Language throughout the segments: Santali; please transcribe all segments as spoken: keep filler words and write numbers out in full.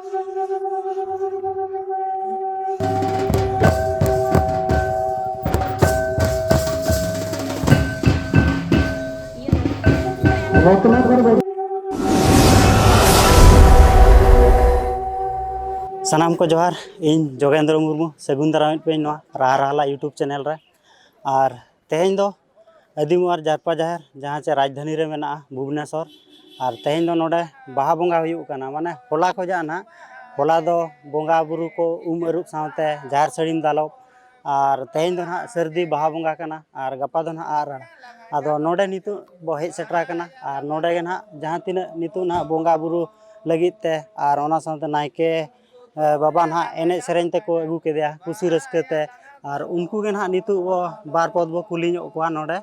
ᱥᱟᱱᱟᱢ ᱠᱚ ᱡᱚᱦᱟᱨ, ᱤᱧ ᱡᱳᱜᱮᱱᱫᱨᱚ ᱢᱩᱨᱢᱩ, ᱥᱟᱹᱜᱩᱱ ᱫᱟᱨᱟᱢᱮᱫ ᱯᱮᱭᱟᱹᱧ ᱱᱚᱣᱟ ᱨᱟᱦᱟ ᱨᱟᱦᱟᱞᱟ YouTube ᱪᱮᱱᱮᱞ ᱨᱮ᱾ ᱟᱨ ᱛᱮᱦᱮᱧ ᱫᱚ ᱟᱹᱫᱤᱢ ᱟᱨ ᱡᱟᱨᱯᱟ ᱡᱟᱦᱮᱨ, ᱡᱟᱦᱟᱸ ᱪᱮ ᱨᱟᱡᱽᱫᱷᱟᱱᱤ ᱨᱮ ᱢᱮᱱᱟᱜᱼᱟ, ᱵᱷᱩᱵᱽᱱᱮᱥᱚᱨ᱾ ᱟᱨ ᱛᱮᱦᱮᱧ ᱫᱚ ᱱᱚᱰᱮ ᱵᱟᱦᱟ ᱵᱚᱸᱜᱟ ᱦᱩᱭᱩᱜ ᱠᱟᱱᱟ, ᱢᱟᱱᱮ ᱦᱚᱞᱟ ᱠᱷᱚᱡᱟᱜ ᱱᱟᱦᱟᱜ, ᱦᱚᱞᱟ ᱫᱚ ᱵᱚᱸᱜᱟ ᱵᱩᱨᱩ ᱠᱚ ᱩᱢ ᱟᱹᱨᱩᱵ ᱥᱟᱶᱛᱮ ᱡᱟᱦᱮᱨ ᱥᱟᱹᱲᱤᱢ ᱫᱟᱞᱚᱵ, ᱟᱨ ᱛᱮᱦᱮᱧ ᱫᱚ ᱱᱟᱦᱟᱜ ᱥᱟᱹᱨᱫᱤ ᱵᱟᱦᱟ ᱵᱚᱸᱜᱟ ᱠᱟᱱᱟ, ᱟᱨ ᱜᱟᱯᱟ ᱫᱚ ᱱᱟᱦᱟᱜ ᱟᱜ ᱨᱟᱲᱟ᱾ ᱟᱫᱚ ᱱᱚᱰᱮ ᱱᱤᱛᱚᱜ ᱵᱚ ᱦᱮᱡ ᱥᱮᱴᱮᱨ ᱟᱠᱟᱱᱟ, ᱟᱨ ᱱᱚᱰᱮ ᱜᱮ ᱱᱟᱦᱟᱜ ᱡᱟᱦᱟᱸ ᱛᱤᱱᱟᱹᱜ ᱱᱤᱛᱚᱜ ᱱᱟᱦᱟᱜ ᱵᱚᱸᱜᱟ ᱵᱩᱨᱩ ᱞᱟᱹᱜᱤᱫ ᱛᱮ, ᱟᱨ ᱚᱱᱟ ᱥᱟᱶᱛᱮ ᱱᱟᱭᱠᱮ ᱮ, ᱵᱟᱵᱟ ᱱᱟᱦᱟᱜ ᱮᱱᱮᱡ ᱥᱮᱨᱮᱧ ᱛᱮᱠᱚ ᱟᱹᱜᱩ ᱠᱮᱫᱮᱭᱟ ᱠᱩᱥᱤ ᱨᱟᱹᱥᱠᱟᱹ ᱛᱮ᱾ ᱟᱨ ᱩᱱᱠᱩ ᱜᱮ ᱱᱟᱦᱟᱜ ᱱᱤᱛᱚᱜ ᱵᱚ ᱵᱟᱨ ᱯᱚᱫ ᱵᱚ ᱠᱩᱞᱤ ᱧᱚᱜ ᱠᱚᱣᱟ ᱱᱚᱰᱮ᱾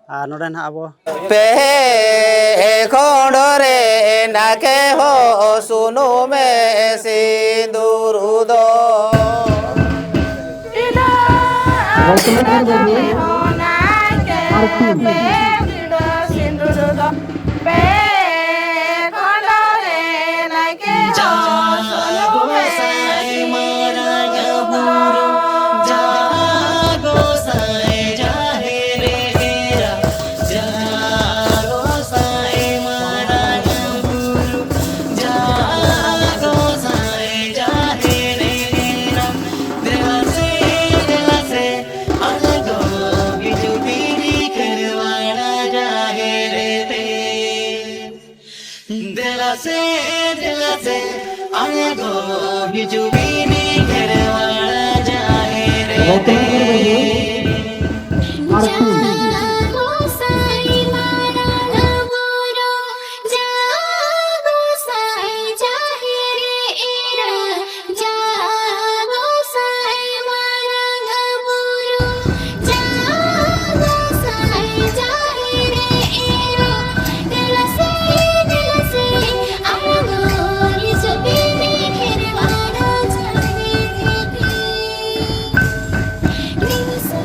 ᱟᱨ ᱱᱚᱰᱮ ᱱᱟᱦᱟᱜ ᱟᱵᱚ ᱯᱮ ᱠᱷᱚᱸᱰ ᱨᱮ ᱱᱟᱠᱮ ᱦᱚᱸ ᱥᱩᱱᱩᱢᱮ ᱥᱤᱸᱫᱩᱨ ᱫᱚ᱾ ᱯᱮ ᱠᱷᱚᱸᱰ ᱨᱮ ᱱᱟᱭᱠᱮ ᱦᱚᱸ ᱥᱩᱱᱩᱢᱮ ᱥᱤᱸᱫᱩᱨ ᱫᱚ᱾ ᱫᱮᱞᱟ ᱥᱮ, ᱫᱮᱞᱟ ᱥᱮ, ᱟᱬᱜᱚ ᱦᱤᱡᱩᱜ ᱢᱮ ᱠᱷᱮᱨᱣᱟᱲ ᱡᱟᱦᱮᱨ ᱛᱮ᱾ ᱡᱟ ᱜᱚᱸᱥᱟᱭ ᱢᱟᱨᱟᱝ ᱵᱩᱨᱩ, ᱡᱟ ᱜᱚᱸᱥᱟᱭ ᱡᱟᱦᱮᱨ ᱮᱨᱟ, ᱡᱟ ᱜᱚᱸᱥᱟᱭ ᱢᱟᱨᱟᱝ ᱵᱩᱨᱩ, ᱡᱟ ᱜᱚᱸᱥᱟᱭ ᱡᱟᱦᱮᱨ ᱮᱨᱟ, ᱫᱮᱞᱟ ᱥᱮ, ᱫᱮᱞᱟ ᱥᱮ, ᱟᱬᱜᱚ ᱦᱤᱡᱩᱜ ᱢᱮ ᱠᱷᱮᱨᱣᱟᱲ ᱡᱟᱦᱮᱨ ᱨᱮ᱾ ᱫᱮᱞᱟ ᱥᱮ᱾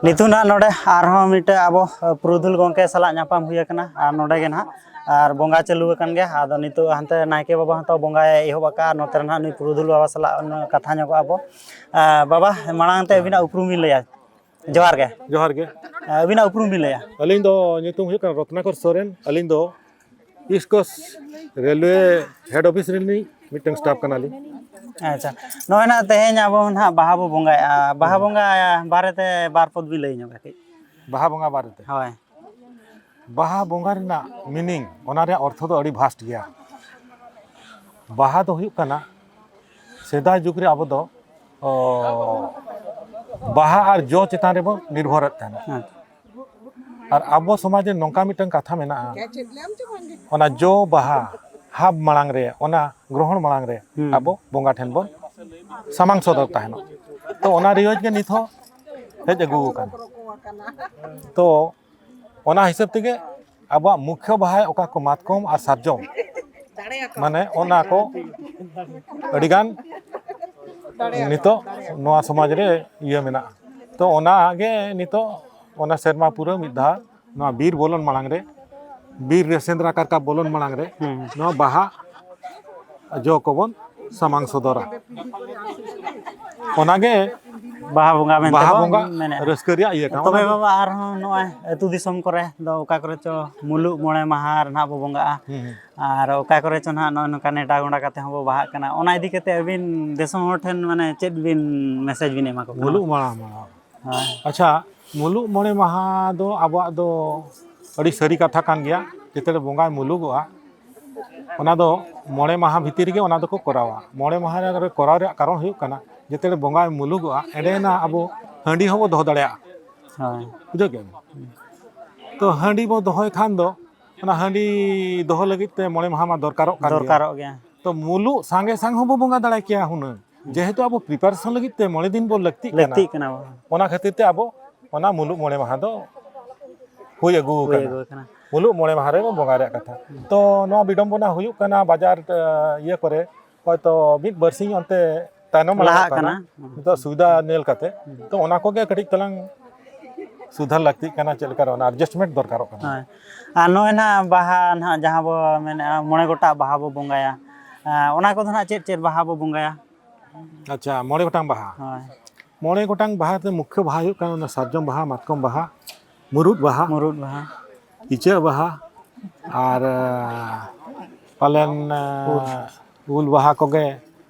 ᱱᱤᱛᱚᱜ ᱱᱟᱜ ᱱᱚᱰᱮ ᱟᱨᱦᱚᱸ ᱢᱤᱫᱴᱮᱡ ᱟᱵᱚ ᱯᱩᱨᱩᱫᱷᱩᱞ ᱜᱚᱢᱠᱮ ᱥᱟᱞᱟᱜ ᱧᱟᱯᱟᱢ ᱦᱩᱭ ᱟᱠᱟᱱᱟ, ᱟᱨ ᱱᱚᱰᱮ ᱜᱮ ᱱᱟᱦᱟᱜ ᱟᱨ ᱵᱚᱸᱜᱟ ᱪᱟᱹᱞᱩ ᱟᱠᱟᱱ ᱜᱮᱭᱟ᱾ ᱟᱫᱚ ᱱᱤᱛᱚᱜ ᱦᱟᱱᱛᱮ ᱱᱟᱭᱠᱮ ᱵᱟᱵᱟ ᱦᱚᱸᱛᱚ ᱵᱚᱸᱜᱟᱭ ᱮᱦᱚᱵ ᱟᱠᱟᱜᱼᱟ, ᱱᱚᱛᱮ ᱨᱮ ᱱᱟᱦᱟᱜ ᱱᱩᱭ ᱯᱩᱨᱩᱫᱷᱩᱞ ᱵᱟᱵᱟ ᱥᱟᱞᱟᱜ ᱠᱟᱛᱷᱟ ᱧᱚᱜᱚᱜ ᱟᱵᱚ᱾ ᱟᱨ ᱵᱟᱵᱟ, ᱢᱟᱲᱟᱝ ᱛᱮ ᱟᱹᱵᱤᱱᱟᱜ ᱩᱯᱨᱩᱢ ᱵᱤᱱ ᱞᱟᱹᱭᱟ? ᱡᱚᱦᱟᱨ ᱜᱮ᱾ ᱡᱚᱦᱟᱨ ᱜᱮ᱾ ᱟᱹᱵᱤᱱᱟᱜ ᱩᱯᱨᱩᱢ ᱵᱤᱱ ᱞᱟᱹᱭᱟ? ᱟᱹᱞᱤᱧ ᱫᱚ ᱧᱩᱛᱩᱢ ᱦᱩᱭᱩᱜ ᱠᱟᱱᱟ ᱨᱚᱛᱱᱟᱠᱚᱨ ᱥᱚᱨᱮᱱ᱾ ᱟᱹᱞᱤᱧ ᱫᱚ East cost railway head office ᱨᱤᱱᱤᱡ ᱢᱤᱫᱴᱟᱝ ᱥᱴᱟᱯ ᱠᱟᱱᱟᱞᱤᱧ᱾ ᱟᱪᱪᱷᱟ, ᱱᱚᱜᱼᱚᱭ ᱱᱟᱜ ᱛᱮᱦᱮᱧ ᱟᱵᱚ ᱱᱟᱦᱟᱜ ᱵᱟᱦᱟ ᱵᱚ ᱵᱚᱸᱜᱟᱭᱟ, ᱵᱟᱦᱟ ᱦᱩᱸ᱾ ᱵᱚᱸᱜᱟ ᱵᱟᱨᱮᱛᱮ ᱵᱟᱨ ᱯᱚᱫ ᱵᱤᱱ ᱞᱟᱹᱭ ᱧᱚᱜᱟ ᱠᱟᱹᱡ᱾ ᱵᱟᱦᱟ ᱵᱚᱸᱜᱟ ᱵᱟᱨᱮᱛᱮ? ᱦᱳᱭ᱾ ᱵᱟᱦᱟ ᱵᱚᱸᱜᱟ ᱨᱮᱱᱟᱜ ᱢᱤᱱᱤᱝ, ᱚᱱᱟ ᱨᱮᱭᱟᱜ ᱚᱨᱛᱷᱚ ᱫᱚ ᱟᱹᱰᱤ ᱵᱷᱟᱥᱴ ᱜᱮᱭᱟ᱾ ᱵᱟᱦᱟ ᱫᱚ ᱦᱩᱭᱩᱜ ᱠᱟᱱᱟ, ᱥᱮᱫᱟᱭ ᱡᱩᱜᱽ ᱨᱮ ᱟᱵᱚ ᱫᱚ, ᱚ, ᱵᱟᱦᱟ ᱟᱨ ᱡᱚ ᱪᱮᱛᱟᱱ ᱨᱮᱵᱚᱱ ᱱᱤᱨᱵᱷᱚᱨᱮᱫ ᱛᱟᱦᱮᱱᱟ᱾ ᱦᱮᱸ᱾ ᱟᱨ ᱟᱵᱚ ᱥᱚᱢᱟᱡᱽ ᱨᱮ ᱱᱚᱝᱠᱟ ᱢᱤᱫᱴᱟᱝ ᱠᱟᱛᱷᱟ ᱢᱮᱱᱟᱜᱼᱟ, ᱚᱱᱟ ᱡᱚ ᱵᱟᱦᱟ ᱦᱟᱵ ᱢᱟᱲᱟᱝ ᱨᱮ, ᱚᱱᱟ ᱜᱨᱚᱦᱚᱬ ᱢᱟᱲᱟᱝ ᱨᱮ ᱦᱩᱸ᱾ ᱟᱵᱚ ᱵᱚᱸᱜᱟ ᱴᱷᱮᱱ ᱵᱚᱱ ᱥᱟᱢᱟᱝ ᱥᱚᱫᱚᱨ ᱛᱟᱦᱮᱱᱚᱜ᱾ ᱛᱚ, ᱚᱱᱟ ᱨᱤᱣᱟᱡᱽ ᱜᱮ ᱱᱤᱛ ᱦᱚᱸ ᱦᱮᱡ ᱟᱹᱜᱩ ᱟᱠᱟᱱᱟ᱾ ᱛᱚ, ᱚᱱᱟ ᱦᱤᱥᱟᱹᱵ ᱛᱮᱜᱮ ᱟᱵᱚᱣᱟᱜ ᱢᱩᱠᱷᱭᱚ ᱵᱟᱦᱟ ᱚᱠᱟ ᱠᱚ ᱢᱟᱛᱠᱚᱢ ᱟᱨ ᱥᱟᱨᱡᱚᱢ, ᱢᱟᱱᱮ ᱚᱱᱟ ᱠᱚ ᱟᱹᱰᱤᱜᱟᱱ ᱱᱤᱛᱚᱜ ᱱᱚᱣᱟ ᱥᱚᱢᱟᱡᱽ ᱨᱮ ᱤᱭᱟᱹ ᱢᱮᱱᱟᱜᱼᱟ᱾ ᱛᱚ ᱚᱱᱟ ᱜᱮ ᱱᱤᱛᱚᱜ ᱚᱱᱟ ᱥᱮᱨᱢᱟ ᱯᱩᱨᱟᱹ ᱢᱤᱫ ᱫᱷᱟᱣ ᱱᱚᱣᱟ ᱵᱤᱨ ᱵᱚᱞᱚᱱ ᱢᱟᱲᱟᱝ ᱨᱮ, ᱵᱤᱨ ᱨᱮ ᱥᱮᱸᱫᱽᱨᱟ ᱠᱟᱨᱠᱟ ᱵᱚᱞᱚᱱ ᱢᱟᱲᱟᱝ ᱨᱮ ᱦᱩᱸ᱾ ᱱᱚᱣᱟ ᱵᱟᱦᱟ ᱡᱚ ᱠᱚᱵᱚᱱ ᱥᱟᱢᱟᱝ ᱥᱚᱫᱚᱨᱟ᱾ ᱚᱱᱟᱜᱮ ᱵᱟᱦᱟ ᱵᱚᱸᱜᱟ ᱢᱮᱱᱛᱮ ᱵᱟᱦᱟ ᱵᱚᱱ ᱵᱚᱸᱜᱟ ᱢᱮᱱᱮᱫᱼᱟ᱾ ᱨᱟᱹᱥᱠᱟᱹ ᱨᱮᱭᱟᱜ ᱤᱭᱟᱹ ᱠᱟᱱᱟ᱾ ᱛᱚᱵᱮ ᱚᱱᱟ ᱫᱚ ᱵᱟᱵᱟ, ᱟᱨᱦᱚᱸ ᱱᱚᱜᱼᱚᱭ ᱟᱹᱛᱩ ᱫᱤᱥᱚᱢ ᱠᱚᱨᱮ ᱫᱚ ᱚᱠᱟ ᱠᱚᱨᱮ ᱪᱚ ᱢᱩᱞᱩᱜ ᱢᱚᱬᱮ ᱢᱟᱦᱟ ᱨᱮ ᱱᱟᱦᱟᱜ ᱵᱚ ᱵᱚᱸᱜᱟᱜᱼᱟ, ᱦᱩᱸ, ᱦᱩᱸ᱾ ᱟᱨ ᱚᱠᱟ ᱠᱚᱨᱮ ᱪᱚ ᱱᱟᱦᱟᱜ ᱱᱚᱜᱼᱚᱭ ᱱᱚᱝᱠᱟ ᱱᱮᱰᱟ ᱜᱚᱸᱰᱟ ᱠᱟᱛᱮ ᱦᱚᱸᱵᱚ ᱵᱟᱦᱟᱜ ᱠᱟᱱᱟ᱾ ᱚᱱᱟ ᱤᱫᱤ ᱠᱟᱛᱮ ᱟᱹᱵᱤᱱ ᱫᱤᱥᱚᱢ ᱦᱚᱲ ᱴᱷᱮᱱ ᱢᱟᱱᱮ ᱪᱮᱫ ᱵᱤᱱ ᱢᱮᱥᱮᱡᱽ ᱵᱤᱱ ᱮᱢᱟ ᱠᱚ ᱠᱟᱱᱟ? ᱢᱩᱞᱩᱜ ᱢᱟᱦᱟ, ᱢᱟᱦᱟ᱾ ᱦᱳᱭ᱾ ᱟᱪᱪᱷᱟ, ᱢᱩᱞᱩᱜ ᱢᱚᱬᱮ ᱢᱟᱦᱟ ᱫᱚ ᱟᱵᱚᱣᱟᱜ ᱫᱚ ᱟᱹᱰᱤ ᱥᱟᱹᱨᱤ ᱠᱟᱛᱷᱟ ᱠᱟᱱ ᱜᱮᱭᱟ᱾ ᱡᱮᱛᱮ ᱵᱚᱸᱜᱟᱭ ᱢᱩᱞᱩᱜᱚᱜᱼᱟ, ᱚᱱᱟ ᱫᱚ ᱢᱚᱬᱮ ᱢᱟᱦᱟ ᱵᱷᱤᱛᱤᱨ ᱨᱮᱜᱮ ᱚᱱᱟ ᱫᱚᱠᱚ ᱠᱚᱨᱟᱣᱟ᱾ ᱢᱚᱬᱮ ᱢᱟᱦᱟ ᱨᱮ ᱠᱚᱨᱟᱣ ᱨᱮᱭᱟᱜ ᱠᱟᱨᱚᱱ ᱦᱩᱭᱩᱜ ᱠᱟᱱᱟ, ᱡᱮᱛᱮ ᱵᱚᱸᱜᱟᱭ ᱢᱩᱞᱩᱜᱚᱜᱼᱟ, ᱮᱸᱰᱮᱱᱟᱜ ᱟᱵᱚ ᱦᱟᱺᱰᱤ ᱦᱚᱸᱵᱚ ᱫᱚᱦᱚ ᱫᱟᱲᱮᱭᱟᱜᱼᱟ᱾ ᱦᱳᱭ᱾ ᱵᱩᱡᱷᱟᱹᱣ ᱠᱮᱜᱼᱟ ᱵᱤᱱ? ᱛᱚ ᱦᱟᱺᱰᱤ ᱵᱚ ᱫᱚᱦᱚᱭ ᱠᱷᱟᱱ ᱫᱚ, ᱚᱱᱟ ᱦᱟᱺᱰᱤ ᱫᱚᱦᱚ ᱞᱟᱹᱜᱤᱫ ᱛᱮ ᱢᱚᱬᱮ ᱢᱟᱦᱟ ᱢᱟ ᱫᱚᱨᱠᱟᱨᱚᱜ ᱠᱟᱱ ᱜᱮᱭᱟ᱾ ᱫᱚᱨᱠᱟᱨᱚᱜ ᱜᱮᱭᱟ᱾ ᱛᱚ ᱢᱩᱞᱩᱜ ᱥᱟᱸᱜᱮ ᱥᱟᱝ ᱦᱚᱸᱵᱚ ᱵᱚᱸᱜᱟ ᱫᱟᱲᱮ ᱠᱮᱭᱟ ᱦᱩᱱᱟᱹᱝ᱾ ᱦᱩᱸ᱾ ᱡᱮᱦᱮᱛᱩ ᱟᱵᱚ ᱯᱨᱤᱯᱟᱨᱮᱥᱚᱱ ᱞᱟᱹᱜᱤᱫ ᱛᱮ ᱢᱚᱬᱮ ᱫᱤᱱ ᱵᱚ ᱞᱟᱹᱠᱛᱤᱜ ᱠᱟᱱᱟ᱾ ᱞᱟᱹᱠᱛᱤᱜ ᱠᱟᱱᱟ ᱵᱚ᱾ ᱚᱱᱟ ᱠᱷᱟᱹᱛᱤᱨ ᱛᱮ ᱟᱵᱚ ᱚᱱᱟ ᱢᱩᱞᱩᱜ ᱢᱚᱬᱮ ᱢᱟᱦᱟ ᱫᱚ ᱦᱩᱭ ᱟᱹᱜᱩ ᱦᱩᱭ ᱟᱠᱟᱱᱟ᱾ ᱟᱹᱜᱩ ᱟᱠᱟᱱᱟ᱾ ᱢᱩᱞᱩᱜ ᱢᱚᱬᱮ ᱢᱟᱦᱟ ᱨᱮ ᱵᱚᱸᱜᱟ ᱨᱮᱭᱟᱜ ᱠᱟᱛᱷᱟ᱾ ᱦᱩᱸ᱾ ᱛᱚ ᱱᱚᱣᱟ ᱵᱤᱰᱚᱢᱵᱚᱱᱟ ᱦᱩᱭᱩᱜ ᱠᱟᱱᱟ ᱵᱟᱡᱟᱨ, ᱮ, ᱤᱭᱟᱹ ᱠᱚᱨᱮ, ᱦᱚᱭᱛᱚ ᱢᱤᱫ ᱵᱟᱨᱥᱤᱧ ᱚᱱᱛᱮ ᱛᱟᱭᱱᱚᱢ ᱞᱟᱦᱟᱜ ᱢᱟᱲᱟᱝᱚᱜ ᱠᱟᱱᱟ᱾ ᱠᱟᱱᱟ᱾ ᱱᱤᱛᱚᱜ ᱥᱩᱵᱤᱫᱷᱟ ᱧᱮᱞ ᱠᱟᱛᱮ᱾ ᱛᱚ ᱚᱱᱟ ᱠᱚᱜᱮ ᱠᱟᱹᱴᱤᱡ ᱛᱟᱞᱟᱝ ᱥᱩᱫᱷᱟᱹᱨ ᱞᱟᱹᱠᱛᱤᱜ ᱠᱟᱱᱟ, ᱪᱮᱫ ᱞᱮᱠᱟ ᱨᱮ ᱚᱱᱟ adjustment ᱫᱚᱨᱠᱟᱨᱚᱜ ᱠᱟᱱᱟ᱾ ᱦᱳᱭ᱾ ᱟᱨ ᱱᱚᱜᱼᱚᱭ ᱱᱟᱦᱟᱜ ᱵᱟᱦᱟ ᱱᱟᱦᱟᱜ ᱡᱟᱦᱟᱸ ᱵᱚ ᱢᱮᱱᱮᱫᱼᱟ, ᱢᱚᱬᱮ ᱜᱚᱴᱟᱜ ᱵᱟᱦᱟ ᱵᱚ ᱵᱚᱸᱜᱟᱭᱟ, ᱟᱨ ᱚᱱᱟ ᱠᱚᱫᱚ ᱱᱟᱦᱟᱜ ᱪᱮᱫ ᱪᱮᱫ ᱵᱟᱦᱟ ᱵᱚ ᱵᱚᱸᱜᱟᱭᱟ? ᱟᱪᱪᱷᱟ, ᱢᱚᱬᱮ ᱜᱚᱴᱟᱝ ᱵᱟᱦᱟ᱾ ᱦᱳᱭ᱾ ᱢᱚᱬᱮ ᱜᱚᱴᱟᱝ ᱵᱟᱦᱟ ᱛᱮ ᱢᱩᱠᱷᱭᱚ ᱵᱟᱦᱟ ᱦᱩᱭᱩᱜ ᱠᱟᱱᱟ ᱚᱱᱟ ᱥᱟᱨᱡᱚᱢ ᱵᱟᱦᱟ, ᱢᱟᱛᱠᱚᱢ ᱵᱟᱦᱟ, ᱢᱩᱨᱩᱫ ᱵᱟᱦᱟ, ᱢᱩᱨᱩᱫ ᱵᱟᱦᱟ᱾ ᱤᱪᱟᱹᱜ ᱵᱟᱦᱟ, ᱟᱨ ᱯᱟᱞᱮᱱ ᱩᱞ ᱵᱟᱦᱟ ᱠᱚᱜᱮ᱾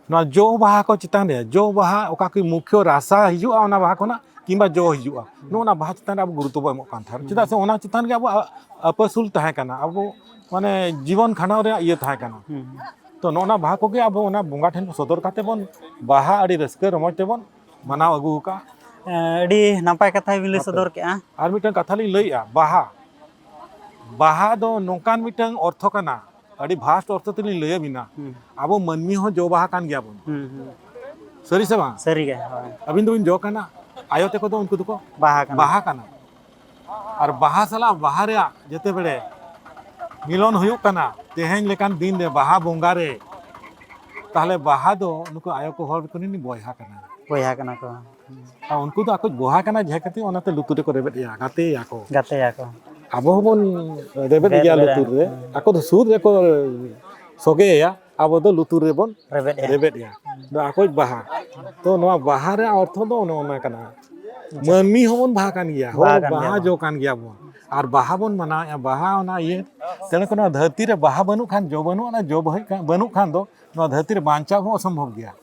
ᱱᱚᱣᱟ ᱡᱚ ᱵᱟᱦᱟ ᱠᱚ ᱪᱮᱛᱟᱱ ᱨᱮ, ᱡᱚ ᱵᱟᱦᱟ ᱚᱠᱟ ᱠᱚ ᱢᱩᱠᱷᱭᱚ ᱨᱟᱥᱟ ᱦᱤᱡᱩᱜᱼᱟ ᱚᱱᱟ ᱵᱟᱦᱟ ᱠᱷᱚᱱᱟᱜ, ᱠᱤᱝᱵᱟ ᱡᱚ ᱦᱤᱡᱩᱜᱼᱟ, ᱱᱚᱜᱼᱚ ᱱᱟ ᱵᱟᱦᱟ ᱪᱮᱛᱟᱱ ᱨᱮ ᱟᱵᱚ ᱜᱩᱨᱩᱛᱛᱚ ᱵᱚ ᱮᱢᱚᱜ ᱠᱟᱱ ᱛᱟᱦᱮᱸᱫ᱾ ᱪᱮᱫᱟᱜ ᱥᱮ ᱚᱱᱟ ᱪᱮᱛᱟᱱ ᱨᱮᱜᱮ ᱟᱵᱚ ᱟᱹᱯᱟᱹᱥᱩᱞ ᱛᱟᱦᱮᱸ ᱠᱟᱱᱟ, ᱟᱵᱚ ᱢᱟᱱᱮ ᱡᱤᱵᱚᱱ ᱠᱷᱟᱸᱰᱟᱣ ᱨᱮᱭᱟᱜ ᱤᱭᱟᱹ ᱛᱟᱦᱮᱸ ᱠᱟᱱᱟ᱾ ᱦᱩᱸ᱾ ᱛᱚ ᱱᱚᱜᱼᱚ ᱱᱟ ᱵᱟᱦᱟ ᱠᱚᱜᱮ ᱟᱵᱚ ᱚᱱᱟ ᱵᱚᱸᱜᱟ ᱴᱷᱮᱱ ᱵᱚ ᱥᱚᱫᱚᱨ ᱠᱟᱛᱮ ᱵᱚᱱ ᱵᱟᱦᱟ ᱟᱹᱰᱤ ᱨᱟᱹᱥᱠᱟᱹ ᱨᱚᱢᱚᱡᱽ ᱛᱮᱵᱚᱱ ᱢᱟᱱᱟᱣ ᱟᱹᱜᱩ ᱟᱠᱟᱫᱼᱟ᱾ ᱟᱹᱰᱤ ᱱᱟᱯᱟᱭ ᱠᱟᱛᱷᱟ ᱵᱤᱱ ᱞᱟᱹᱭ ᱥᱚᱫᱚᱨ ᱠᱮᱫᱼᱟ᱾ ᱟᱨ ᱢᱤᱫᱴᱟᱝ ᱠᱟᱛᱷᱟ ᱞᱤᱧ ᱞᱟᱹᱭᱮᱫᱼᱟ, ᱵᱟᱦᱟ, ᱵᱟᱦᱟ ᱫᱚ ᱱᱚᱝᱠᱟᱱ ᱢᱤᱫᱴᱟᱝ ᱚᱨᱛᱷᱚ ᱠᱟᱱᱟ, ᱟᱹᱰᱤ vast ᱚᱨᱛᱷᱚ ᱛᱮᱞᱤᱧ ᱞᱟᱹᱭ ᱟᱹᱵᱤᱱᱟ᱾ ᱦᱩᱸ᱾ ᱟᱵᱚ ᱢᱟᱹᱱᱢᱤ ᱦᱚᱸ ᱡᱚ ᱵᱟᱦᱟ ᱠᱟᱱ ᱜᱮᱭᱟ ᱵᱚᱱ᱾ ᱦᱩᱸ, ᱦᱩᱸ᱾ ᱥᱟᱹᱨᱤ ᱥᱮ ᱵᱟᱝ? ᱥᱟᱹᱨᱤ ᱜᱮ, ᱦᱳᱭ᱾ ᱟᱹᱵᱤᱱ ᱫᱚᱵᱤᱱ ᱡᱚ ᱠᱟᱱᱟ, ᱟᱭᱳ ᱛᱟᱠᱚ ᱫᱚ ᱩᱱᱠᱩ ᱫᱚᱠᱚ ᱵᱟᱦᱟ ᱠᱟᱱᱟ᱾ ᱵᱟᱦᱟ ᱠᱟᱱᱟ᱾ ᱟᱨ ᱵᱟᱦᱟ ᱥᱟᱞᱟᱜ ᱵᱟᱦᱟ ᱨᱮᱭᱟᱜ ᱡᱮᱛᱮ ᱵᱮᱲᱮ ᱢᱤᱞᱚᱱ ᱦᱩᱭᱩᱜ ᱠᱟᱱᱟ ᱛᱮᱦᱮᱧ ᱞᱮᱠᱟᱱ ᱫᱤᱱ ᱨᱮ, ᱵᱟᱦᱟ ᱵᱚᱸᱜᱟ ᱨᱮ, ᱛᱟᱦᱞᱮ ᱵᱟᱦᱟ ᱫᱚ ᱱᱩᱠᱩ ᱟᱭᱳ ᱠᱚ ᱦᱚᱲ ᱠᱚ ᱨᱤᱱ ᱵᱚᱭᱦᱟ ᱠᱟᱱᱟ᱾ ᱵᱚᱭᱦᱟ ᱠᱟᱱᱟ ᱠᱚ᱾ ᱟᱨ ᱩᱱᱠᱩ ᱫᱚ ᱟᱠᱚ ᱵᱚᱭᱦᱟ ᱠᱟᱱᱟ ᱡᱮ ᱠᱷᱟᱹᱛᱤᱨ ᱚᱱᱟᱛᱮ ᱞᱩᱛᱩᱨ ᱨᱮᱠᱚ ᱨᱮᱵᱮᱫ ᱮᱭᱟ, ᱜᱟᱛᱮ ᱮᱭᱟ ᱠᱚ᱾ ᱜᱟᱛᱮ ᱮᱭᱟ ᱠᱚ᱾ ᱟᱵᱚ ᱦᱚᱸᱵᱚᱱ ᱨᱮᱵᱮᱫ ᱜᱮᱭᱟ ᱞᱩᱛᱩᱨ ᱨᱮ᱾ ᱦᱩᱸ᱾ ᱟᱠᱚ ᱫᱚ ᱥᱩᱨ ᱨᱮᱠᱚ ᱥᱚᱜᱮᱭᱟ, ᱟᱵᱚ ᱫᱚ ᱞᱩᱛᱩᱨ ᱨᱮᱵᱚᱱ ᱨᱮᱵᱮᱫ ᱮᱭᱟ᱾ ᱨᱮᱵᱮᱫ ᱮᱭᱟ᱾ ᱫᱚ ᱟᱠᱚᱭᱤᱡ ᱵᱟᱦᱟ᱾ ᱛᱚ ᱱᱚᱣᱟ ᱵᱟᱦᱟ ᱨᱮᱭᱟᱜ ᱚᱨᱛᱷᱚ ᱫᱚ ᱚᱱᱮ ᱚᱱᱟ ᱠᱟᱱᱟ᱾ ᱟᱪᱪᱷᱟ᱾ ᱢᱟᱹᱱᱢᱤ ᱦᱚᱸᱵᱚᱱ ᱵᱟᱦᱟ ᱠᱟᱱ ᱜᱮᱭᱟ, ᱵᱟᱦᱟ ᱦᱚᱲ ᱠᱟᱱ ᱵᱟᱦᱟ ᱜᱮᱭᱟ ᱵᱚᱱ᱾ ᱡᱚ ᱠᱟᱱ ᱜᱮᱭᱟ ᱵᱚᱱ᱾ ᱟᱨ ᱵᱟᱦᱟ ᱵᱚᱱ ᱢᱟᱱᱟᱣᱮᱫᱼᱟ, ᱵᱟᱦᱟ ᱚᱱᱟ ᱤᱭᱟᱹ, ᱛᱮᱱᱮ ᱠᱚ ᱱᱚᱣᱟ ᱫᱷᱟᱹᱨᱛᱤ ᱨᱮ ᱵᱟᱦᱟ ᱵᱟᱹᱱᱩᱜ ᱠᱷᱟᱱ, ᱡᱚ ᱵᱟᱹᱱᱩᱜ, ᱚᱱᱟ ᱡᱚ ᱵᱟᱹᱦᱤ ᱠᱟ-, ᱵᱟᱹᱱᱩᱜ ᱠᱷᱟᱱ ᱫᱚ ᱱᱚᱣᱟ ᱫᱷᱟᱹᱨᱛᱤ ᱨᱮ ᱵᱟᱧᱪᱟᱣ ᱦᱚᱸ ᱚᱥᱚᱢᱵᱷᱚᱵ ᱜᱮᱭᱟ᱾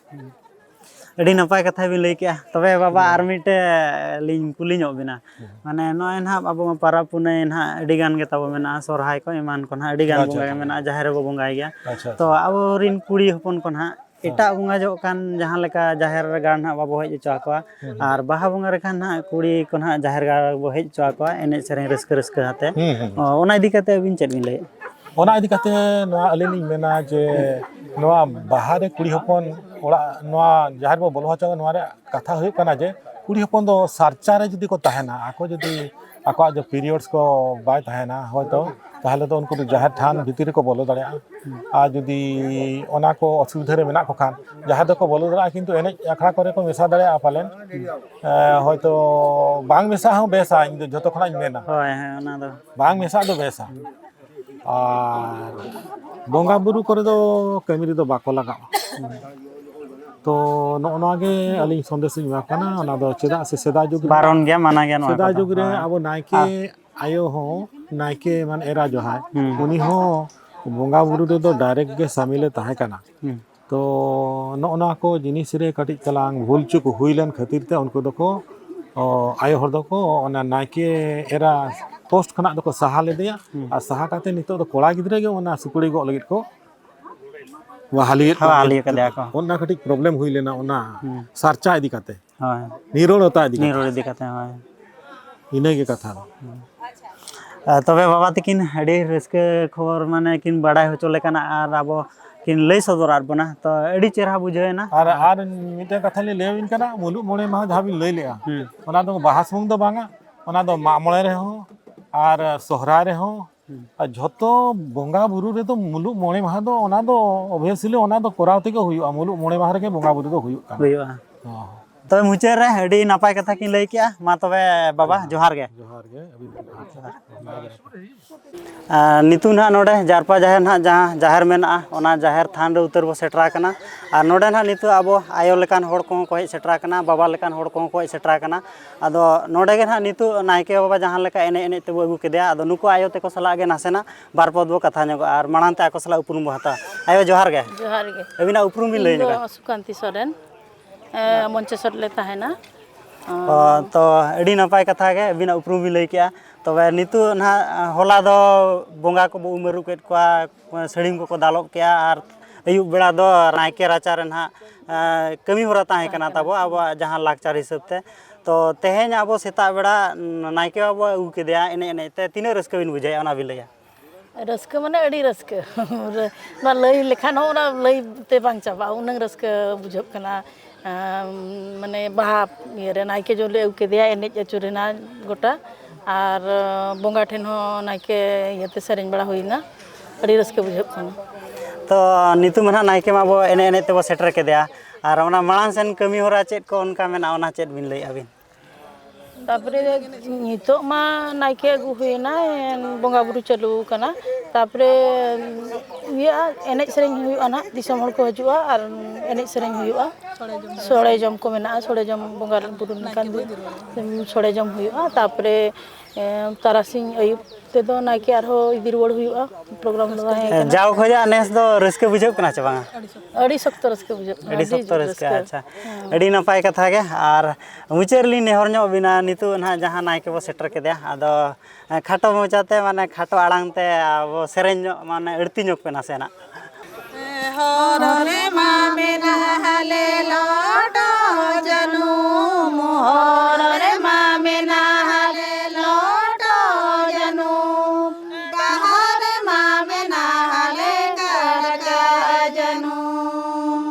ᱟᱹᱰᱤ ᱱᱟᱯᱟᱭ ᱠᱟᱛᱷᱟ ᱵᱤᱱ ᱞᱟᱹᱭ ᱠᱮᱜᱼᱟ᱾ ᱛᱚᱵᱮ ᱵᱟᱵᱟ, ᱦᱩᱸ᱾ ᱟᱨ ᱢᱤᱫᱴᱮᱡ ᱞᱤᱧ ᱠᱩᱞᱤ ᱧᱚᱜ ᱵᱤᱱᱟ᱾ ᱦᱩᱸ᱾ ᱢᱟᱱᱮ ᱱᱚᱜᱼᱚᱭ ᱱᱟᱦᱟᱜ ᱟᱵᱚ ᱢᱟ ᱯᱟᱨᱟᱵᱽ ᱯᱩᱱᱟᱹᱭ ᱱᱟᱦᱟᱜ ᱟᱹᱰᱤ ᱜᱟᱱ ᱜᱮ ᱛᱟᱵᱚ ᱢᱮᱱᱟᱜᱼᱟ, ᱥᱚᱨᱦᱟᱭ ᱠᱚ ᱮᱢᱟᱱ ᱠᱚ ᱱᱟᱦᱟᱜ ᱟᱹᱰᱤ ᱜᱟᱱ ᱟᱪᱪᱷᱟ, ᱵᱚᱸᱜᱟ ᱜᱮ ᱟᱪᱪᱷᱟ᱾ ᱢᱮᱱᱟᱜᱼᱟ, ᱡᱟᱦᱮᱨ ᱨᱮᱵᱚ ᱵᱚᱸᱜᱟᱭ ᱜᱮᱭᱟ᱾ ᱟᱪᱪᱷᱟ, ᱛᱚ ᱟᱪᱪᱷᱟ᱾ ᱟᱵᱚᱨᱤᱱ ᱠᱩᱲᱤ ᱦᱚᱯᱚᱱ ᱠᱚ ᱱᱟᱦᱟᱜ ᱦᱮᱸ᱾ ᱮᱴᱟᱜ ᱵᱚᱸᱜᱟ ᱡᱚᱜ ᱠᱟᱱ ᱡᱟᱦᱟᱸ ᱞᱮᱠᱟ ᱡᱟᱦᱮᱨ ᱜᱟᱲ ᱱᱟᱦᱟᱜ ᱵᱟᱵᱚ ᱦᱮᱡ ᱦᱚᱪᱚ ᱟᱠᱚᱣᱟ, ᱦᱩᱸ, ᱦᱩᱸ᱾ ᱟᱨ ᱵᱟᱦᱟ ᱵᱚᱸᱜᱟ ᱨᱮᱠᱷᱟᱱ ᱱᱟᱦᱟᱜ ᱠᱩᱲᱤ ᱠᱚ ᱱᱟᱦᱟᱜ ᱡᱟᱦᱮᱨ ᱜᱟᱲ ᱵᱚ ᱦᱮᱡ ᱦᱚᱪᱚ ᱟᱠᱚᱣᱟ ᱮᱱᱮᱡ ᱥᱮᱨᱮᱧ ᱨᱟᱹᱥᱠᱟᱹ ᱨᱟᱹᱥᱠᱟᱹ ᱟᱛᱮ᱾ ᱦᱩᱸ, ᱦᱩᱸ, ᱦᱩᱸ᱾ ᱚ, ᱚᱱᱟ ᱤᱫᱤ ᱠᱟᱛᱮ ᱟᱹᱵᱤᱱ ᱪᱮᱫ ᱵᱤᱱ ᱞᱟᱹᱭᱮᱫ? ᱚᱱᱟ ᱤᱫᱤ ᱠᱟᱛᱮ ᱱᱚᱣᱟ ᱟᱹᱞᱤᱧ ᱞᱤᱧ ᱢᱮᱱᱟ ᱡᱮ ᱱᱚᱣᱟ ᱵᱟᱦᱟ ᱨᱮ ᱠᱩᱲᱤ ᱦᱚᱯᱚᱱ ᱚᱲᱟᱜ, ᱱᱚᱣᱟ ᱡᱟᱦᱮᱨ ᱵᱚ ᱵᱚᱞᱚ ᱦᱚᱪᱚ, ᱱᱚᱣᱟ ᱨᱮᱭᱟᱜ ᱠᱟᱛᱷᱟ ᱦᱩᱭᱩᱜ ᱠᱟᱱᱟ ᱡᱮ ᱠᱩᱲᱤ ᱦᱚᱯᱚᱱ ᱫᱚ ᱥᱟᱨᱪᱟ ᱨᱮ ᱡᱩᱫᱤ ᱠᱚ ᱛᱟᱦᱮᱱᱟ, ᱟᱠᱚ ᱡᱩᱫᱤ ᱟᱠᱚᱣᱟᱜ ᱡᱮ periods ᱠᱚ ᱵᱟᱭ ᱛᱟᱦᱮᱱᱟ, ᱦᱚᱭᱛᱚ ᱛᱟᱦᱚᱞᱮ ᱫᱚ ᱩᱱᱠᱩ ᱫᱚ ᱡᱟᱦᱮᱨ ᱛᱷᱟᱱ ᱵᱷᱤᱛᱤᱨ ᱨᱮᱠᱚ ᱵᱚᱞᱚ ᱫᱟᱲᱮᱭᱟᱜᱼᱟ᱾ ᱟᱨ ᱡᱩᱫᱤ ᱚᱱᱟ ᱠᱚ ᱚᱥᱩᱵᱤᱫᱷᱟ ᱨᱮ ᱢᱮᱱᱟᱜ ᱠᱚ ᱠᱷᱟᱱ, ᱡᱟᱦᱮᱨ ᱫᱚᱠᱚ ᱵᱚᱞᱚ ᱫᱟᱲᱮᱭᱟᱜᱼᱟ, ᱠᱤᱱᱛᱩ ᱮᱱᱮᱡ ᱟᱠᱷᱲᱟ ᱠᱚᱨᱮ ᱠᱚ ᱢᱮᱥᱟ ᱫᱟᱲᱮᱭᱟᱜᱼᱟ ᱯᱟᱞᱮᱱ᱾ ᱮ, ᱦᱚᱭᱛᱚ ᱵᱟᱝ ᱢᱮᱥᱟ ᱦᱚᱸ ᱵᱮᱥᱟ, ᱤᱧ ᱫᱚ ᱡᱷᱚᱛᱚ ᱠᱷᱚᱱᱟᱜ ᱤᱧ ᱢᱮᱱᱟ᱾ ᱦᱳᱭ, ᱦᱮᱸ, ᱚᱱᱟ ᱫᱚ᱾ ᱵᱟᱝ ᱢᱮᱥᱟᱜ ᱫᱚ ᱵᱮᱥᱟ᱾ ᱟᱨ ᱵᱚᱸᱜᱟ ᱵᱩᱨᱩ ᱠᱚᱨᱮ ᱫᱚ ᱠᱟᱹᱢᱤ ᱨᱮᱫᱚ ᱵᱟᱠᱚ ᱞᱟᱜᱟᱜᱼᱟ᱾ ᱛᱚ ᱱᱚᱜᱼᱚ ᱱᱚᱣᱟ ᱜᱮ ᱟᱹᱞᱤᱧ ᱥᱚᱱᱫᱮᱥ ᱞᱤᱧ ᱮᱢᱟ ᱠᱟᱱᱟ᱾ ᱚᱱᱟ ᱫᱚ ᱪᱮᱫᱟᱜ ᱥᱮ ᱥᱮᱫᱟᱭ ᱡᱩᱜᱽ ᱨᱮ, ᱵᱟᱨᱚᱱ ᱜᱮᱭᱟ, ᱢᱟᱱᱟ ᱜᱮᱭᱟ ᱱᱚᱣᱟ ᱥᱮᱫᱟᱭ ᱠᱚᱫᱚ᱾ ᱡᱩᱜᱽ ᱨᱮ ᱦᱮᱸ᱾ ᱟᱵᱚ ᱱᱟᱭᱠᱮ ᱟᱨ ᱟᱭᱳ ᱦᱚᱸ, ᱱᱟᱭᱠᱮ ᱢᱟᱱᱮ ᱮᱨᱟ ᱡᱟᱦᱟᱸᱭ, ᱦᱩᱸ᱾ ᱩᱱᱤ ᱦᱚᱸ ᱵᱚᱸᱜᱟ ᱵᱩᱨᱩ ᱨᱮᱫᱚ direct ᱜᱮ ᱥᱟᱢᱤᱞᱮ ᱛᱟᱦᱮᱸ ᱠᱟᱱᱟ᱾ ᱦᱩᱸ᱾ ᱛᱚ ᱱᱚᱜᱼᱚ ᱱᱚᱣᱟ ᱠᱚ ᱡᱤᱱᱤᱥ ᱨᱮ ᱠᱟᱹᱴᱤᱡ ᱛᱟᱞᱟᱝ ᱵᱷᱩᱞ ᱪᱩᱠ ᱦᱩᱭ ᱞᱮᱱ ᱠᱷᱟᱹᱛᱤᱨ ᱛᱮ ᱩᱱᱠᱩ ᱫᱚᱠᱚ, ᱚ, ᱟᱭᱳ ᱦᱚᱲ ᱫᱚᱠᱚ ᱚᱱᱟ ᱱᱟᱭᱠᱮ ᱮᱨᱟ post ᱠᱷᱚᱱᱟᱜ ᱫᱚᱠᱚ ᱥᱟᱦᱟ ᱞᱮᱫᱮᱭᱟ᱾ ᱦᱩᱸ᱾ ᱟᱨ ᱥᱟᱦᱟ ᱠᱟᱛᱮ ᱱᱤᱛᱚᱜ ᱫᱚ ᱠᱚᱲᱟ ᱜᱤᱫᱽᱨᱟᱹ ᱜᱮ ᱚᱱᱟ ᱥᱩᱯᱟᱹᱲᱤ ᱜᱚᱜ ᱞᱟᱹᱜᱤᱫ ᱠᱚ ᱵᱟᱦᱟᱞᱤᱭᱮᱫ ᱦᱳᱭ, ᱠᱚᱣᱟ᱾ ᱦᱟᱹᱞᱤ ᱟᱠᱟᱫᱮᱭᱟ ᱠᱚ᱾ ᱚᱱᱟ ᱠᱟᱹᱴᱤᱡ problem ᱦᱩᱭ ᱞᱮᱱᱟ ᱚᱱᱟ ᱦᱩᱸ᱾ ᱥᱟᱨᱪᱟ ᱤᱫᱤ ᱠᱟᱛᱮ, ᱦᱳᱭ᱾ ᱱᱤᱨᱚᱲᱚᱛᱟ ᱤᱫᱤ ᱠᱟᱛᱮ᱾ ᱱᱤᱨᱚᱲ ᱤᱫᱤ ᱠᱟᱛᱮ, ᱦᱳᱭ᱾ ᱤᱱᱟᱹᱜᱮ ᱠᱟᱛᱷᱟ ᱫᱚ᱾ ᱟᱨ ᱛᱚᱵᱮ ᱵᱟᱵᱟ ᱛᱟᱹᱠᱤᱱ ᱟᱹᱰᱤ ᱨᱟᱹᱥᱠᱟᱹ ᱠᱷᱚᱵᱚᱨ ᱢᱟᱱᱮ ᱠᱤᱱ ᱵᱟᱲᱟᱭ ᱦᱚᱪᱚ ᱞᱮᱠᱟᱱᱟᱜ ᱟᱨ ᱟᱵᱚ ᱠᱤᱱ ᱞᱟᱹᱭ ᱥᱚᱫᱚᱨᱟᱫ ᱵᱚᱱᱟ, ᱛᱚ ᱟᱹᱰᱤ ᱪᱮᱦᱨᱟ ᱵᱩᱡᱷᱟᱹᱣ ᱮᱱᱟ᱾ ᱟᱨ, ᱟᱨ ᱢᱤᱫᱴᱮᱱ ᱠᱟᱛᱷᱟ ᱞᱤᱧ ᱞᱟᱹᱭ ᱟᱹᱵᱤᱱ ᱠᱟᱱᱟ, ᱢᱩᱞᱩᱜ ᱢᱚᱬᱮ ᱢᱟᱦᱟ ᱡᱟᱦᱟᱸ ᱵᱤᱱ ᱞᱟᱹᱭ ᱞᱮᱜᱼᱟ, ᱦᱩᱸ᱾ ᱚᱱᱟ ᱫᱚ ᱵᱟᱦᱟ ᱥᱩᱢᱩᱝ ᱫᱚ ᱵᱟᱝᱟ, ᱚᱱᱟ ᱫᱚ ᱢᱟᱜ ᱢᱚᱬᱮ ᱨᱮᱦᱚᱸ ᱟᱨ ᱥᱚᱦᱨᱟᱭ ᱨᱮᱦᱚᱸ ᱦᱩᱸ᱾ ᱟᱨ ᱡᱷᱚᱛᱚ ᱵᱚᱸᱜᱟ ᱵᱩᱨᱩ ᱨᱮᱫᱚ ᱢᱩᱞᱩᱜ ᱢᱚᱬᱮ ᱢᱟᱦᱟ ᱫᱚ ᱚᱱᱟ ᱫᱚ obviously ᱚᱱᱟ ᱫᱚ ᱠᱚᱨᱟᱣ ᱛᱮᱜᱮ ᱦᱩᱭᱩᱜᱼᱟ, ᱢᱩᱞᱩᱜ ᱢᱚᱬᱮ ᱢᱟᱦᱟ ᱨᱮᱜᱮ ᱵᱚᱸᱜᱟ ᱵᱩᱨᱩ ᱫᱚ ᱦᱩᱭᱩᱜ ᱠᱟᱱᱟ᱾ ᱦᱩᱭᱩᱜᱼᱟ᱾ ᱦᱚᱸ᱾ ᱛᱚᱵᱮ ᱢᱩᱪᱟᱹᱫ ᱨᱮ ᱟᱹᱰᱤ ᱱᱟᱯᱟᱭ ᱠᱟᱛᱷᱟ ᱠᱤᱱ ᱞᱟᱹᱭ ᱠᱮᱜᱼᱟ᱾ ᱢᱟ ᱛᱚᱵᱮ ᱵᱟᱵᱟ, ᱦᱮᱸ᱾ ᱡᱚᱦᱟᱨ ᱜᱮ᱾ ᱡᱚᱦᱟᱨ ᱜᱮ, ᱟᱹᱵᱤᱱ ᱦᱚᱸ᱾ ᱟᱨ ᱱᱤᱛᱚᱜ ᱱᱟᱦᱟᱜ ᱱᱚᱰᱮ ᱡᱟᱨᱯᱟ ᱡᱟᱦᱮᱨ ᱱᱟᱦᱟᱜ ᱡᱟᱦᱟᱸ ᱡᱟᱦᱮᱨ ᱢᱮᱱᱟᱜᱼᱟ, ᱚᱱᱟ ᱡᱟᱦᱮᱨ ᱛᱷᱟᱱ ᱨᱮ ᱩᱛᱟᱹᱨ ᱵᱚ ᱥᱮᱴᱮᱨ ᱟᱠᱟᱱᱟ᱾ ᱟᱨ ᱱᱚᱰᱮ ᱱᱟᱦᱟᱜ ᱱᱤᱛᱚᱜ ᱟᱵᱚ ᱟᱭᱳ ᱞᱮᱠᱟᱱ ᱦᱚᱲ ᱠᱚᱦᱚᱸ ᱠᱚ ᱦᱮᱡ ᱥᱮᱴᱮᱨ ᱟᱠᱟᱱᱟ, ᱵᱟᱵᱟ ᱞᱮᱠᱟᱱ ᱦᱚᱲ ᱠᱚᱦᱚᱸ ᱠᱚ ᱦᱮᱡ ᱥᱮᱴᱮᱨ ᱟᱠᱟᱱᱟ᱾ ᱟᱫᱚ ᱱᱚᱰᱮ ᱜᱮ ᱱᱟᱦᱟᱜ ᱱᱤᱛᱚᱜ ᱱᱟᱭᱠᱮ ᱵᱟᱵᱟ ᱡᱟᱦᱟᱸ ᱞᱮᱠᱟ ᱮᱱᱮᱡ ᱮᱱᱮᱡ ᱛᱮᱵᱚ ᱟᱹᱜᱩ ᱠᱮᱫᱮᱭᱟ, ᱟᱫᱚ ᱱᱩᱠᱩ ᱟᱭᱳ ᱛᱮᱠᱚ ᱥᱟᱞᱟᱜ ᱜᱮ ᱱᱟᱥᱮᱱᱟᱜ ᱵᱟᱨ ᱯᱚᱫ ᱵᱚ ᱠᱟᱛᱷᱟ ᱧᱚᱜᱚᱜᱼᱟ ᱟᱨ ᱢᱟᱲᱟᱝ ᱛᱮ ᱟᱠᱚ ᱥᱟᱞᱟᱜ ᱩᱯᱨᱩᱢ ᱵᱚ ᱦᱟᱛᱟᱣᱟ᱾ ᱟᱭᱳ, ᱡᱚᱦᱟᱨ ᱜᱮ᱾ ᱡᱚᱦᱟᱨ ᱜᱮ᱾ ᱟᱹᱵᱤᱱᱟᱜ ᱩᱯᱨᱩᱢ ᱵᱤᱱ ᱞᱟᱹᱭ ᱤᱧ ᱫᱚ ᱧᱚᱜᱟ? ᱥᱩᱠᱟᱱᱛᱤ ᱥᱚᱨᱮᱱ, ᱮ, ᱢᱚᱧᱪᱮᱥᱚᱨ ᱞᱮ ᱛᱟᱦᱮᱱᱟ᱾ ᱚ, ᱛᱚ ᱟᱹᱰᱤ ᱱᱟᱯᱟᱭ ᱠᱟᱛᱷᱟ ᱜᱮ, ᱟᱹᱵᱤᱱᱟᱜ ᱩᱯᱨᱩᱢ ᱵᱤᱱ ᱞᱟᱹᱭ ᱠᱮᱜᱼᱟ᱾ ᱛᱚᱵᱮ ᱱᱤᱛᱚᱜ ᱱᱟᱦᱟᱜ ᱦᱚᱞᱟ ᱫᱚ ᱵᱚᱸᱜᱟ ᱠᱚᱵᱚ ᱩᱢ ᱟᱹᱨᱩᱵ ᱠᱮᱫ ᱠᱚᱣᱟ, ᱥᱟᱹᱲᱤᱢ ᱠᱚᱠᱚ ᱫᱟᱞᱚᱵ ᱠᱮᱜᱼᱟ ᱟᱨ ᱟᱹᱭᱩᱵ ᱵᱮᱲᱟ ᱫᱚ ᱱᱟᱭᱠᱮ ᱨᱟᱪᱟ ᱨᱮ ᱱᱟᱦᱟᱜ, ᱮ, ᱠᱟᱹᱢᱤ ᱦᱚᱨᱟ ᱛᱟᱦᱮᱸ ᱠᱟᱱᱟ ᱛᱟᱵᱚ ᱟᱵᱚᱣᱟᱜ ᱡᱟᱦᱟᱸ ᱞᱟᱠᱪᱟᱨ ᱦᱤᱥᱟᱹᱵ ᱛᱮ᱾ ᱛᱚ ᱛᱮᱦᱮᱧ ᱟᱵᱚ ᱥᱮᱛᱟᱜ ᱵᱮᱲᱟ ᱱᱟᱭᱠᱮ ᱵᱟᱵᱟ ᱟᱹᱜᱩ ᱠᱮᱫᱮᱭᱟ ᱮᱱᱮᱡ ᱮᱱᱮᱡ ᱛᱮ, ᱛᱤᱱᱟᱹᱜ ᱨᱟᱹᱥᱠᱟᱹ ᱵᱤᱱ ᱵᱩᱡᱷᱟᱹᱣᱮᱫᱼᱟ ᱚᱱᱟ ᱵᱤᱱ ᱞᱟᱹᱭᱟ? ᱨᱟᱹᱥᱠᱟᱹ ᱢᱟᱱᱮ ᱟᱹᱰᱤ ᱨᱟᱹᱥᱠᱟᱹ᱾ ᱚᱱᱟ ᱞᱟᱹᱭ ᱞᱮᱠᱷᱟᱱ ᱦᱚᱸ ᱚᱱᱟ ᱞᱟᱹᱭ ᱛᱮ ᱵᱟᱝ ᱪᱟᱵᱟᱜᱼᱟ, ᱩᱱᱟᱹᱝ ᱨᱟᱹᱥᱠᱟᱹ ᱵᱩᱡᱷᱟᱹᱜ ᱠᱟᱱᱟ᱾ ᱟᱢ, ᱢᱟᱱᱮ ᱵᱟᱦᱟ ᱤᱭᱟᱹ ᱨᱮ ᱱᱟᱭᱠᱮ ᱡᱚᱞᱮ ᱟᱹᱜᱩ ᱠᱮᱫᱮᱭᱟ, ᱮᱱᱮᱡ ᱟᱹᱪᱩᱨᱮᱱᱟ ᱜᱚᱴᱟ᱾ ᱟᱨ ᱵᱚᱸᱜᱟ ᱴᱷᱮᱱ ᱦᱚᱸ ᱱᱟᱭᱠᱮ ᱤᱭᱟᱹᱛᱮ ᱥᱮᱨᱮᱧ ᱵᱟᱲᱟ ᱦᱩᱭᱱᱟ᱾ ᱟᱹᱰᱤ ᱨᱟᱹᱥᱠᱟᱹ ᱵᱩᱡᱷᱟᱹᱜ ᱠᱟᱱᱟ᱾ ᱛᱚ ᱱᱤᱛᱚᱜ ᱢᱟ ᱱᱟᱦᱟᱜ ᱱᱟᱭᱠᱮ ᱢᱟ ᱟᱵᱚ ᱮᱱᱮᱡ ᱮᱱᱮᱡ ᱛᱮᱵᱚ ᱥᱮᱴᱮᱨ ᱠᱮᱫᱮᱭᱟ, ᱟᱨ ᱚᱱᱟ ᱢᱟᱲᱟᱝ ᱥᱮᱱ ᱠᱟᱹᱢᱤ ᱦᱚᱨᱟ ᱪᱮᱫ ᱠᱚ ᱚᱱᱠᱟ ᱢᱮᱱᱟᱜᱼᱟ, ᱚᱱᱟ ᱪᱮᱫ ᱵᱤᱱ ᱞᱟᱹᱭᱮᱫᱼᱟ ᱵᱤᱱ? ᱛᱟᱯᱚᱨᱮ ᱱᱤᱛᱚᱜ ᱢᱟ ᱱᱟᱭᱠᱮ ᱟᱹᱜᱩ ᱦᱩᱭᱱᱟ, ᱵᱚᱸᱜᱟ ᱵᱩᱨᱩ ᱪᱟᱹᱞᱩ ᱟᱠᱟᱱᱟ᱾ ᱛᱟᱯᱚᱨᱮ ᱤᱭᱟᱹᱜᱼᱟ, ᱮᱱᱮᱡ ᱥᱮᱨᱮᱧ ᱦᱩᱭᱩᱜᱼᱟ ᱱᱟᱦᱟᱜ, ᱫᱤᱥᱚᱢ ᱦᱚᱲ ᱠᱚ ᱦᱤᱡᱩᱜᱼᱟ ᱟᱨ ᱮᱱᱮᱡ ᱥᱮᱨᱮᱧ ᱦᱩᱭᱩᱜᱼᱟ᱾ ᱥᱚᱲᱮ ᱡᱚᱢ ᱠᱚ ᱢᱮᱱᱟᱜᱼᱟ, ᱥᱚᱲᱮ ᱡᱚᱢ ᱵᱚᱸᱜᱟ ᱵᱩᱨᱩ ᱞᱮᱠᱟᱱ ᱫᱤᱱ ᱥᱚᱲᱮ ᱡᱚᱢ ᱦᱩᱭᱩᱜᱼᱟ᱾ ᱛᱟᱯᱚᱨᱮ ᱮᱸ, ᱛᱟᱨᱟᱥᱤᱧ ᱟᱹᱭᱩᱵ ᱛᱮᱫᱚ ᱱᱟᱭᱠᱮ ᱟᱨᱦᱚᱸ ᱤᱫᱤ ᱨᱩᱣᱟᱹᱲ ᱦᱩᱭᱩᱜᱼᱟ᱾ ᱯᱨᱳᱜᱨᱟᱢ ᱫᱚ ᱛᱟᱦᱮᱸ ᱠᱟᱱᱟ᱾ ᱡᱟᱣ ᱠᱷᱚᱱᱟᱜ ᱱᱮᱥ ᱫᱚ ᱨᱟᱹᱥᱠᱟᱹ ᱵᱩᱡᱷᱟᱹᱜ ᱠᱟᱱᱟ ᱪᱮ ᱵᱟᱝᱟ? ᱟᱹᱰᱤ ᱥᱚᱠᱛᱚ ᱨᱟᱹᱥᱠᱟᱹ ᱵᱩᱡᱷᱟᱹᱜ ᱠᱟᱱᱟ, ᱟᱹᱰᱤ ᱟᱹᱰᱤ ᱥᱚᱠᱛᱚ ᱡᱳᱨ ᱨᱟᱹᱥᱠᱟᱹ, ᱨᱟᱹᱥᱠᱟᱹ᱾ ᱟᱪᱪᱷᱟ, ᱦᱮᱸ᱾ ᱟᱹᱰᱤ ᱱᱟᱯᱟᱭ ᱠᱟᱛᱷᱟ ᱜᱮ᱾ ᱟᱨ ᱢᱩᱪᱟᱹᱫ ᱨᱮᱞᱤᱧ ᱱᱮᱦᱚᱨ ᱧᱚᱜ ᱵᱤᱱᱟ, ᱱᱤᱛᱚᱜ ᱱᱟᱦᱟᱜ ᱡᱟᱦᱟᱸ ᱱᱟᱭᱠᱮ ᱵᱚ ᱥᱮᱴᱮᱨ ᱠᱮᱫᱮᱭᱟ, ᱟᱫᱚ ᱠᱷᱟᱴᱚ ᱢᱚᱪᱟᱛᱮ, ᱢᱟᱱᱮ ᱠᱷᱟᱴᱚ ᱟᱲᱟᱝ ᱛᱮ ᱟᱵᱚ ᱥᱮᱨᱮᱧ ᱧᱚᱜ, ᱢᱟᱱᱮ ᱟᱹᱲᱛᱤ ᱧᱚᱜ ᱯᱮ ᱱᱟᱥᱮᱱᱟᱜ᱾ ᱦᱚᱨ ᱨᱮᱢᱟ ᱢᱮᱱᱟᱜ ᱦᱟᱞᱮ ᱞᱚᱴᱚ ᱡᱟᱹᱱᱩᱢ, ᱦᱚᱨ ᱨᱮᱢᱟ ᱢᱮᱱᱟᱜ ᱦᱟᱞᱮ ᱞᱚᱴᱚ ᱡᱟᱹᱱᱩᱢ, ᱰᱟᱦᱟᱨ ᱨᱮᱢᱟ ᱢᱮᱱᱟᱜ ᱦᱟᱞᱮ ᱠᱟᱲᱠᱟ ᱡᱟᱹᱱᱩᱢ,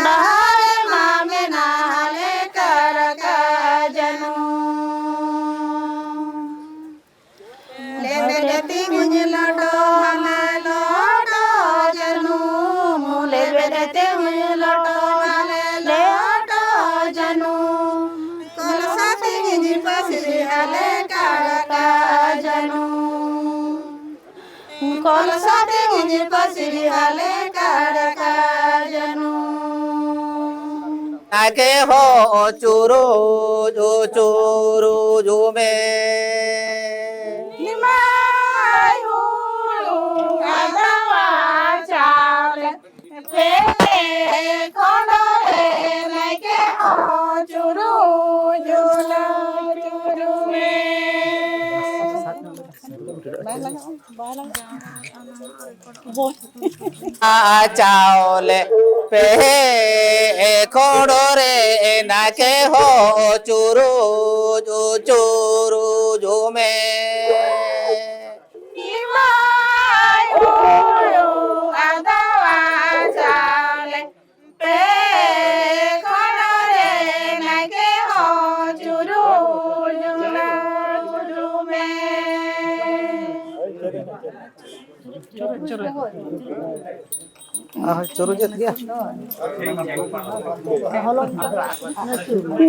ᱰᱟᱦᱟᱨ ᱨᱮᱢᱟ ᱢᱮᱱᱟᱜ ᱦᱟᱞᱮ ᱠᱟᱲᱠᱟ ᱡᱟᱹᱱᱩᱢ᱾ ᱞᱮᱵᱮᱫ ᱛᱤᱧ ᱞᱚᱴᱚ ᱦᱟᱞᱮ ᱞᱚᱴᱚ ᱡᱟᱹᱱᱩᱢ, ᱞᱮᱵᱮᱫ ᱛᱤᱧ ᱞᱚᱴᱚ ᱦᱟᱞᱮ ᱞᱚᱴᱚ ᱡᱟᱹᱱᱩᱢ, ᱠᱚᱞᱥᱟ ᱛᱤᱧ ᱯᱟᱹᱥᱤᱨ ᱦᱟᱞᱮ ᱠᱟᱲᱠᱟ ᱡᱟᱹᱱᱩᱢ, ᱠᱚᱞᱥᱟ ᱛᱤᱧ ᱯᱟᱹᱥᱤᱨ ᱦᱟᱞᱮ ᱠᱟᱲᱠᱟ ᱡᱟᱹᱱᱩᱢ᱾ ᱱᱟᱭᱠᱮ ᱦᱚᱸ ᱪᱩᱨᱩᱡ ᱪᱩᱨᱩᱡ ᱢᱮ᱾ ᱱᱤᱢᱟᱭ ᱦᱩᱲᱩ ᱟᱫᱣᱟ ᱪᱟᱣᱞᱮ ᱯᱮ ᱠᱷᱚᱸᱰᱚ ᱨᱮ ᱱᱟᱭᱠᱮ ᱦᱚᱸ ᱪᱩᱨᱩᱡ ᱪᱩᱨᱩᱡ ᱢᱮ᱾ ᱪᱟᱣᱞᱮ ᱯᱮ ᱠᱷᱚᱸᱰᱚ ᱨᱮ ᱱᱟᱭᱠᱮ ᱦᱚᱸ ᱪᱩᱨᱩᱡ ᱪᱩᱨᱩᱡ ᱢᱮ᱾ ᱱᱤᱢᱟᱭ ᱦᱩᱲᱩ ᱟᱫᱣᱟ ᱪᱟᱣᱞᱮ ᱯᱮ ᱠᱷᱚᱸᱰᱚ ᱨᱮ ᱱᱟᱭᱠᱮ ᱦᱚᱸ ᱪᱩᱨᱩᱡ ᱪᱩᱨᱩᱡ ᱢᱮ᱾ ᱟᱨ ᱪᱚᱨᱚᱡᱮᱫ ᱜᱮᱭᱟ᱾